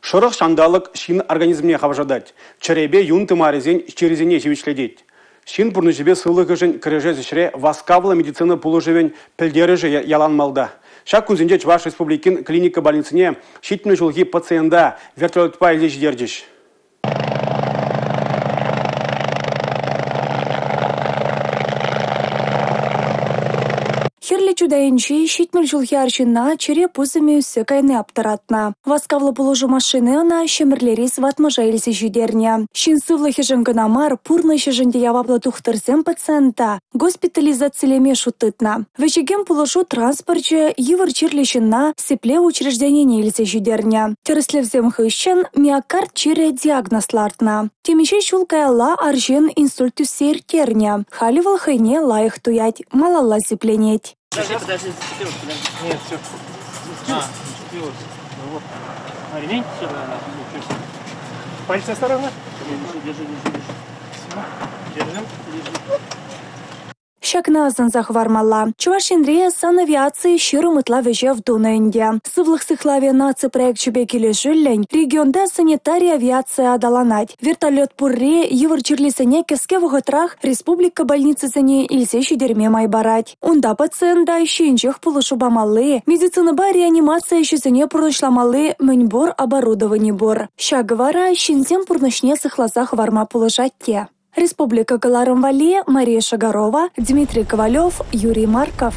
Шӑрӑх ҫанталӑк ҫын организмне хавшатать, чӗрепе юн тымарӗсен чирӗсене ҫивӗчлетет. Ҫын пурнӑҫӗпе сывлӑхӗшӗн кӗрешес ӗҫре васкавлӑ медицина пулӑшӑвӗн пӗлтерӗшӗ ялан малта. Ҫак кунсенче Чӑваш Республикин клиника больницине 70 ҫулхи пациента вертолетпа илсе ҫитерчӗҫ. Хӗрлӗ Чутайӗнчи 70 ҫулхи арҫынна чӗре пусӑмӗ ӳссе кайни аптӑратнӑ. Васкавлӑ пулӑшу машини ӑна Ҫӗмӗрлери сыватмӑша илсе ҫитернӗ. Ҫын сывлӑхӗшӗн кӑна мар, пурнӑҫӗшӗн те яваплӑ тухтӑрсем пациента госпитализацилеме шут тытнӑ. Вӗҫекен пулӑшу транспорчӗ йывӑр чирлӗ ҫынна сиплев учрежденине илсе ҫитернӗ. Тӗрӗслевсем хыҫҫӑн миокард чирӗ диагноз лартнӑ. Темиҫе ҫул каялла арҫын инсульт тӳссе ирттернӗ. Халӗ вӑл хӑйне лайӑх туять, малалла сипленет. Подожди, подожди, зацепилась, подожди. Нет, все. А, зацепилась. Ну вот. А ремень? Все, да, да, ничего себе. Пальцы осторожно. Держи, держи, держи, держи. Все. Держим, держи. Ҫакна асӑнса хӑвармалла. Чӑваш Енре санавиаци 20 ытла вӗҫев тунӑ ӗнтӗ. Сывлӑх сыхлавӗ наци проекчӗпе килӗшӳллӗн регионта санитари авиацийӗ аталанать. Вертолет пурри йывӑр чирлисене кӗске вӑхӑтрах республика больницисене илсе ҫитерме май парать. Унта пациента ҫийӗнчех пулӑшу памалли, медицинӑпа реанимаци ӗҫӗсене пурнӑҫламалли мӗн пур оборудовани пур. Ҫакӑ вара ҫынсен пурнӑҫне сыхласа хӑварма пулӑшать те. Республика кӑларӑм валли Мария Шагарова, Дмитрий Ковалев, Юрий Марков.